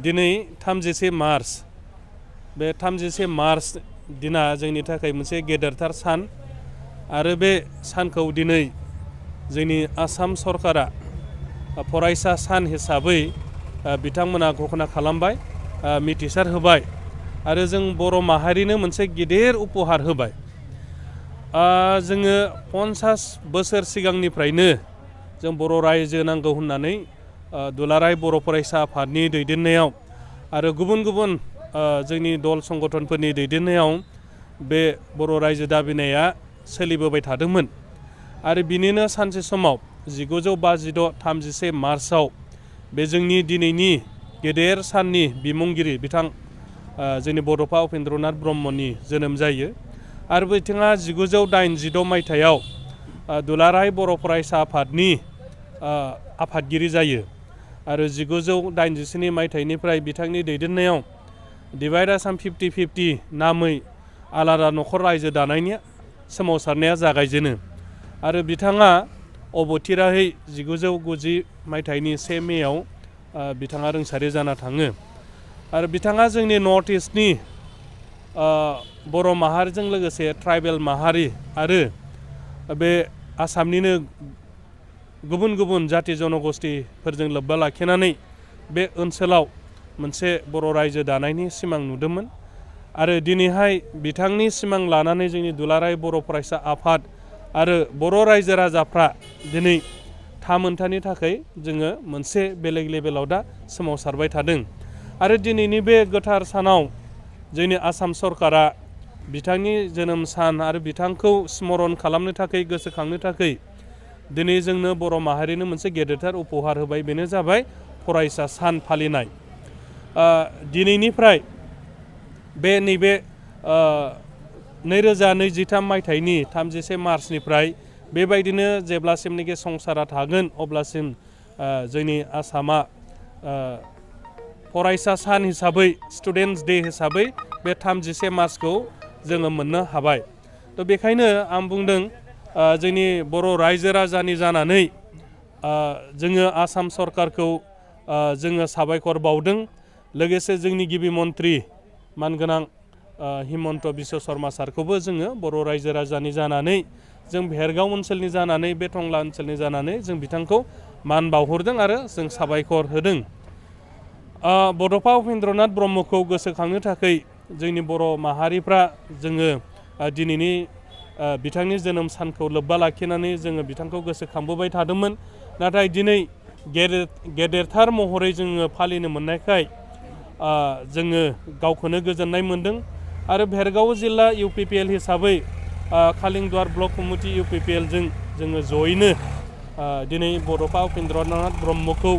दिनै 31 मार्च बे 31 मार्च दिना जोंनि थाखाय मोनसे गेदेरथार सान आरो बे सानखौ दिनै जोंनि आसाम सरकारा फरायसा सान हिसाबै बिथांमोना घोषणा खालामबाय, मिथिसार होबाय आरो जों बर' माहारिनो मोनसे गिदिर उपहार होबाय। जोङो 50 बोसोर सिगांनिफ्रायनो जों बर' रायजो नांगौ होननानै दुलाराय बर' फरायसा आफादनि दैदेननायाव आरो गुबुन गुबुन जोंनि दल संगठनफोरनि दैदेननायाव बे बर' रायजो दाबिनाया सोलिबोबाय थादोंमोन आरो बिनिनो सानसे समाव 1952 31 मार्चआव बे जोंनि दिनैनि गेदेर साननि बिमुंगिरि बिथां जोंनि बड'फा उपेन्द्रनाथ ब्रह्मनि जोनोम जायो आरो बिथाङा 1986 मायथाइयाव दुलाराय बर' फरायसा आफादनि आफादगिरि जायो आरो 1987 मायथाइनिफ्राय बिथांनि दैदेननायाव डिभाइड आसाम 50-50 नामै आलादा न'खर रायजो दानायनि सोमावसारनाया जागायजेनो आरो बिथाङा अबथिराहै 1990 मायथाइनि 1 मेआव बिथाङा रुंसारि जाना थाङो आरो बिथाङा जोंनि नर्थ इस्टनि बर' माहारिजों लोगोसे ट्राइबेल माहारि आरो बे आसामनिनो गुबुन गुबुन जाति जनगोष्ठीफोरजों लोब्बा लाखिनानै बे ओनसोलाव मोनसे बर' रायजो दानायनि सिमां नुदोंमोन आरो दिनैहाय बिथांनि सिमां लानानै जोंनि दुलाराय बर' फरायसा आफाद आरो बर' रायजो राजाफ्रा दिनै थामोनथानि थाखाय जोङो मोनसे बेलेग लेभेलाव दा सोमावसारबाय थादों आरो दिनैनि बे गोथार सानाव जोंनि आसाम सरकारा बिथांनि जोनोम सान आरो बिथांखौ स्मरण खालामनो थाखाय गोसोखांनो थाखाय दिनै जोंनो बर' माहारिनो मोनसे गेदेरथार उपहार होबाय, बेनो जाबाय फरायसा सान फालिनाय। दिनैनिफ्राय बे नैबे 2023 मायथाइनि 31 मार्चनिफ्राय बेबायदिनो जेब्लासिमनिखि संसारा थागोन अब्लासिम जोंनि आसामा फरायसा सान हिसाबै स्टुडेन्टस डे हिसाबै बे 31 मार्चखौ जोङो मोननो हाबाय। थ' बेखायनो आं बुंदों जोंनि बर' रायजो राजानि जानानै जोङो आसाम सरकारखौ जोङो साबायखर बावदों, लोगोसे जोंनि गिबि मन्त्रि मानगोनां हिमन्त बिश्व शर्मा सारखौबो जोङो बर' रायजो राजानि जानानै जों भेरगाव ओनसोलनि जानानै बे टंला ओनसोलनि जानानै जों बिथांखौ मान बावहरदों आरो जों साबायखर होदों। बड'फा उपेन्द्रनाथ ब्रह्मखौ गोसोखांनो थाखाय जोंनि बर' माहारिफ्रा जोङो दिनैनि बिथांनि जोनोम सानखौ लोब्बा लाखिनानै जोङो बिथांखौ गोसोखांबोबाय थादोंमोन, नाथाय दिनै गेदेरथार महरै जोङो फालिनो मोननायखाय जोङो गावखौनो गोजोननाय मोनदों आरो भेरगाव जिल्ला UPPL हिसाबै कालिंदुवार ब्लक कमिटि UPPL जों जोङो जयैनो दिनै बड'फा उपेन्द्रनाथ ब्रह्मखौ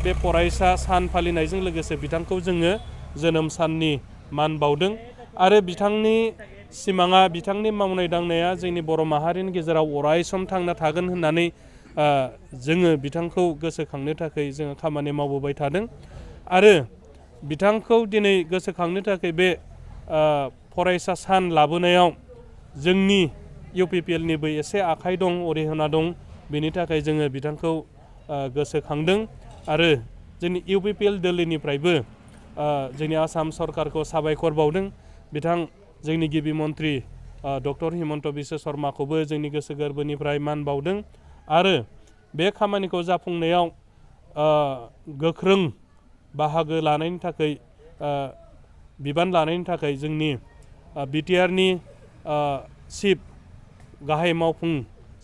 बे फरायसा सान फालिनायजों लोगोसे बिथांखौ जोङो जोनोम साननि मान बावदों आरो बिथांनि सिमाङा, बिथांनि मावनाय दांनाया जोंनि बर' माहारिनि गेजेराव अरायसम थांना थागोन होननानै जोङो बिथांखौ गोसोखांनो थाखाय जोङो खामानि मावबोबाय थादों आरो बिथांखौ दिनै गोसोखांनो थाखाय बे फरायसा सान लाबोनायाव जोंनि UPPLनिबो एसे आखाइ दं, अरिहना दं, बेनि थाखाय जोङो बिथांखौ गोसोखांदों आरो जोंनि UPPL दिल्लीनिफ्रायबो जोंनि आसाम सरकारखौ साबायखर बावदों। बिथां जोंनि गिबि मन्त्रि डक्टर हिमन्त बिश्व शर्माखौबो जोंनि गोसो गोरबोनिफ्राय मान बावदों आरो बे खामानिखौ जाफुंनायाव गोख्रों बाहागो लानायनि थाखाय बिबान लानायनि थाखाय जोंनि BTRनि चिफ गाहाय मावफुं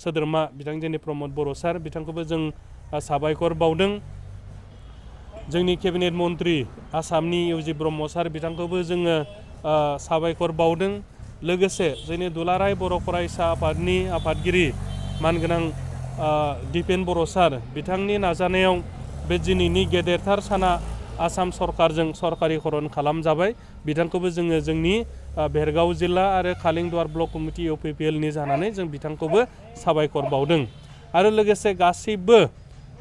सोद्रोमा बिथां जोंनि प्रमद बर' सार बिथांखौबो जों साबायखर बावदों। जोंनि केबिनेट मन्त्रि आसामनि UG ब्रह्म सार बिथांखौबो जोङो साबायखर बावदों, लोगोसे जोंनि दुलाराय बर' फरायसा आफादनि आफादगिरि मानगोनां दिपेन बर' सार बिथांनि नाजानायाव बे दिनैनि गेदेरथार साना आसाम सरकारजों सरकारिकरन खालामजाबाय। बिथांखौबो जोङो जोंनि भेरगाव जिल्ला आरो कालिंदुवार ब्लक कमिटि UPPLनि जानानै जों बिथांखौबो साबायखर बावदों आरो लोगोसे गासैबो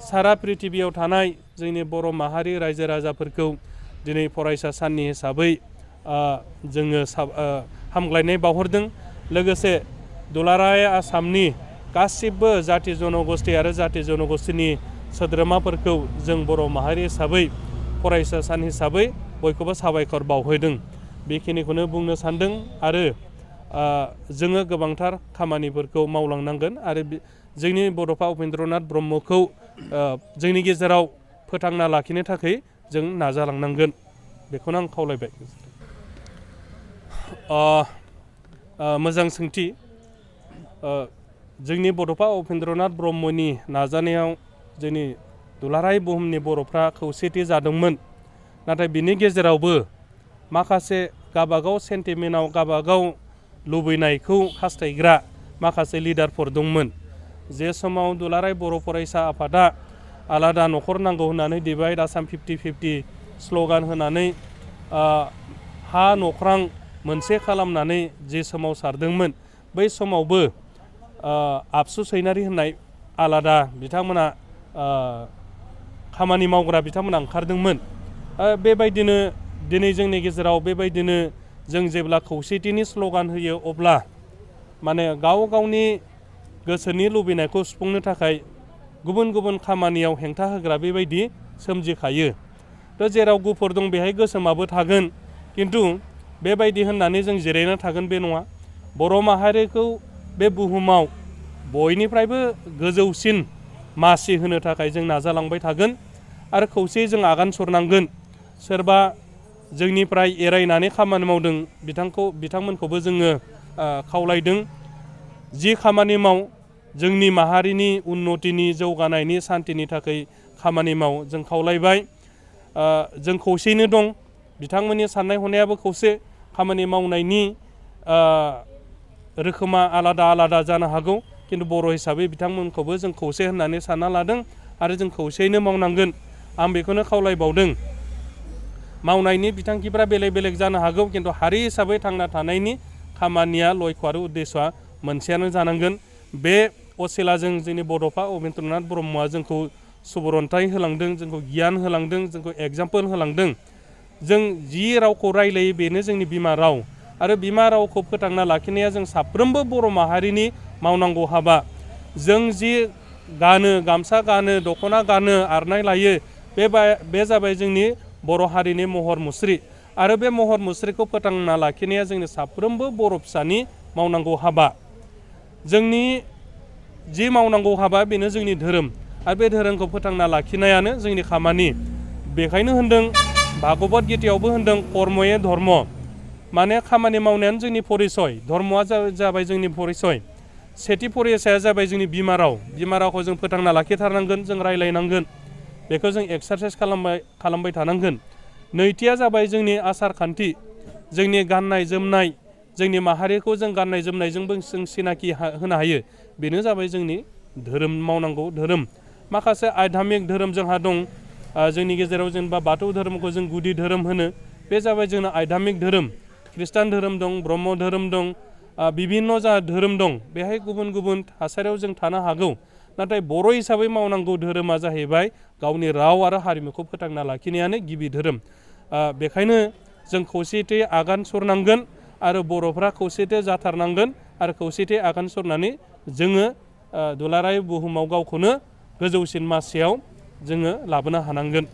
सारा पृथिबियाव थानाय जोंनि बर' माहारि रायजो राजाफोरखौ दिनै फरायसा साननि हिसाबै जोङो हामग्लायनाय बावहरदों। लोगोसे दुलाराय आसामनि गासिबो जाति जनगोष्ठी आरो जाति जनगोष्ठीनि सोद्रोमाफोरखौ जों बर' माहारि हिसाबै फरायसा सान हिसाबै बयखौबो साबायखर बावहोदों बेखिनिखौनो बुंनो सानदों आरो जोङो गोबांथार खामानिफोरखौ मावलांनांगोन आरो जोंनि बड'फा उपेन्द्रनाथ ब्रह्मखौ जोंनि गेजेराव फोथांना लाखिनो थाखाय जों नाजालांनांगोन बेखौनो आं खावलायबाय। मोजां सोंथि। जोंनि बड'फा उपेन्द्रनाथ ब्रह्मनि नाजानायाव जोंनि दुलाराय बुहुमनि बर'फ्रा खौसेथि जादोंमोन नाथाय बिनि गेजेरावबो माखासे गाबागाव सेन्टिमेन्टआव गाबागाव लुबैनायखौ हास्थायग्रा माखासे लिडारफोर दंमोन। जे समाव दुलाराय बर' फरायसा आफादा आलादा न'खर नांगौ होननानै डिभाइड आसाम 50-50 स्ल'गान होनानै हा नख्रां मोनसे खालामनानै जे सोमावसारदोंमोन बै समावबो आबसु सैनारि होननाय आलादा बिथांमोना खामानि मावग्रा बिथांमोना ओंखारदोंमोन। बेबायदिनो दिनै जोंनि गेजेराव बेबायदिनो जों जेब्ला खौसेथिनि स्ल'गान होयो अब्ला माने गाव गावनि गोसोनि लुबैनायखौ सुफुंनो थाखाय गुबुन गुबुन खामानियाव हेंथा होग्रा बेबायदि सोमजिखायो। थ' जेराव गुफुर दं बेहाय गोसोमाबो थागोन खिन्थु बेबायदि होननानै जों जिरायना थागोन बे नङा। बर' माहारिखौ बे बुहुमाव बयनिफ्रायबो गोजौसिन मासि होनो थाखाय जों नाजालांबाय थागोन आरो खौसेयै जों आगान सुरनांगोन। सोरबा जोंनिफ्राय एरायनानै खामानि मावदों बिथांमोनखौबो जोङो खावलायदों जि खामानि माव जोंनि माहारिनि उन्नतिनि जौगानायनि सान्थिनि थाखाय खामानि माव जों खावलायबाय। जों खौसेयैनो दं बिथांमोननि साननाय हनायाबो खौसे खामानि मावनायनि रोखोमा आलादा आलादा जानो हागौ खिन्थु बर' हिसाबै बिथांमोनखौबो जों खौसे होननानै सानना लादों आरो जों खौसेयैनो मावनांगोन। आं बेखौनो खावलायबावदों मावनायनि बिथांखिफ्रा बेलेग बेलेग जानो हागौ खिन्थु हारि हिसाबै थांना थानायनि खामानिया लयख' आरो उद्देश्यआ मोनसेयानो जानांगोन। बे असिलाजों जोंनि बड'फा उपेन्द्रनाथ ब्रह्मआ जोंखौ सुबुरन्थाइ होलांदों, जोंखौ गियान होलांदों, जोंखौ एग्जाम्पोल होलांदों। जों जि रावखौ रायलायो बेनो जोंनि बिमा राव आरो बिमा रावखौ फोथांना लाखिनाया जों साफ्रोमबो बर' माहारिनि मावनांगौ हाबा। जों जि गानो गामसा गानो दख'ना गानो आर'नाइ लायो बे जाबाय जोंनि बर' हारिनि महर मुस्रि आरो बे महर मुस्रिखौ फोथांना लाखिनाया जोंनि साफ्रोमबो बर' फिसानि मावनांगौ हाबा। जोंनि जि मावनांगौ हाबा बेनो जोंनि धोरोम आरो बे धोरोमखौ फोथांना लाखिनायानो जोंनि खामानि। बेखायनो होनदों भागवत गितायावबो होनदों कर्मये धर्म, माने खामानि मावनायानो जोंनि परिचय, धर्मआ जाबाय जोंनि परिचय। सेथि परिचयआ जाबाय जोंनि बिमा राव। बिमा रावखौ जों फोथांना लाखिथारनांगोन, जों रायलायनांगोन, बेखौ जों एक्सारसाइस खालामबाय थानांगोन। नैथिया जाबाय जोंनि आसार खान्थि, जोंनि गाननाय जोमनाय, जोंनि माहारिखौ जों गाननाय जोमनायजोंबो जों सिनाखि होनो हायो, बेनो जाबाय जोंनि धोरोम मावनांगौ धोरोम। माखासे आध्यात्मिक धोरोम जोंहा दं, जोंनि गेजेराव जेनेबा बाथौ धोरोमखौ जों गुदि धोरोम होनो, बे जाबाय जोंना आध्यात्मिक धोरोम। खृष्टान धोरोम दं, ब्रह्म धोरोम दं, बिभिन्न जा धोरोम दं, बेहाय गुबुन गुबुन थासारियाव जों थानो हागौ। नाथाय बर' हिसाबै मावनांगौ धोरोमा जाहैबाय गावनि राव आरो हारिमुखौ फोथांना लाखिनायानो गिबि धोरोम। बेखायनो जों खौसेथि आगान सुरनांगोन आरो बर'फ्रा खौसेथि जाथारनांगोन आरो खौसेथि आगान सुरनानै जोङो दुलाराय बुहुमाव गावखौनो गोजौसिन मासियाव जोङो लाबोनो हानांगोन।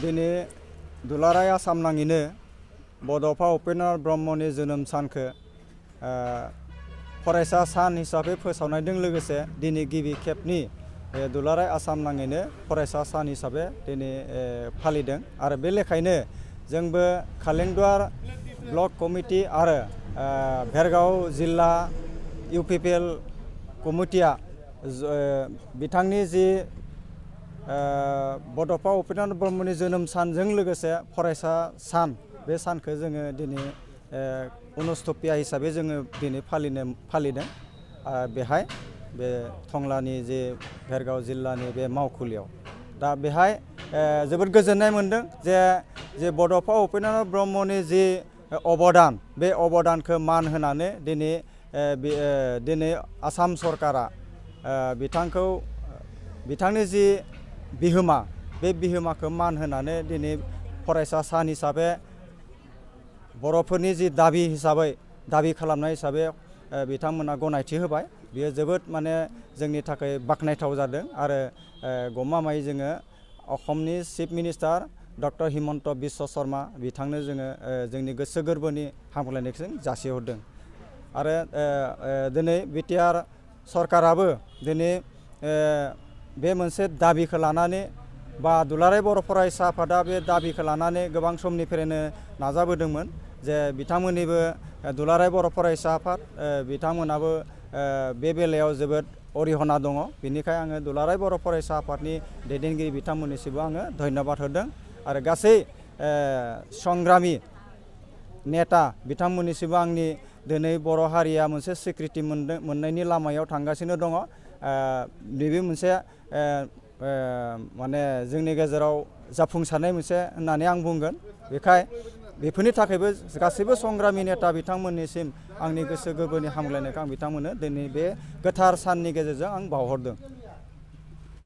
दिनै दुलाराय आसाम नाङैनो बड'फा उपेन्द्रनाथ ब्रह्मनि जोनोम सानखौ फरायसा सान हिसाबै फोसावनायजों लोगोसे दिनै गिबि खेबनि दुलाराय आसाम नाङैनो फरायसा सान हिसाबै दिनै फालिदों आरो बे लेखायनो जोंबो खालेंदुवार ब्लक कमिटि आरो भेरगाव जिल्ला UPPL कमिटिया बिथांनि जि बड'फा उपेन्द्रनाथ ब्रह्मनि जोनोम सानजों लोगोसे फरायसा सान बे सानखौ जोङो दिनै अनुस्थपिया हिसाबै जोङो दिनै फालिदों बेहाय बे टंलानि जे भेरगाव जिल्लानि बे मावखुलियाव। दा बेहाय जोबोद गोजोननाय मोनदों जे बड'फा उपेन्द्रनाथ ब्रह्मनि जि अबदान, बे अबदानखौ मान होनानै दिनै आसाम सरकारा बिथांनि जि बिहोमा, बे बिहोमाखौ मान होनानै दिनै फरायसा सान हिसाबै बर'फोरनि जि दाबि खालामनाय हिसाबै बिथांमोना गनायथि होबाय। बियो जोबोद माने जोंनि थाखाय बाख्नायथाव जादों आरो गमामायै जोङो असमनि chief minister doctor Himanta Biswa Sarma बिथांनो जोङो जोंनि गोसो गोरबोनि हामलायनायखौ जासिहरदों। आरो दिनै बिटिआर सरकाराबो दिनै बे मोनसे दाबिखौ लानानै बा दुलाराय बर' फरायसा आफादा बे दाबिखौ लानानै गोबां समनिफ्रायनो नाजाबोदोंमोन जे बिथांमोननिबो दुलाराय बर' फरायसा आफाद बिथांमोनाबो बे बेलायाव जोबोद अरिहना दङ। बेनिखाय आङो दुलाराय बर' फरायसा आफादनि दैदेनगिरि बिथांमोननिसिमबो आङो धन्यबाद होदों आरो गासै संग्रामि नेता बिथांमोननिसिमबो आंनि दिनै बर' हारिया मोनसे स्वीकृति मोननायनि लामायाव थांगासिनो दङ। बेबो मोनसे माने जोंनि गेजेराव जाफुंसारनाय मोनसे होननानै आं बुंगोन। बेफोरनि थाखायबो गासैबो संग्रामि नेता बिथांमोननिसिम आंनि गोसो गोरबोनि हामलायनायखौ आं बिथांमोननो दिनै बे गोथार साननि गेजेरजों आं बावहरदों।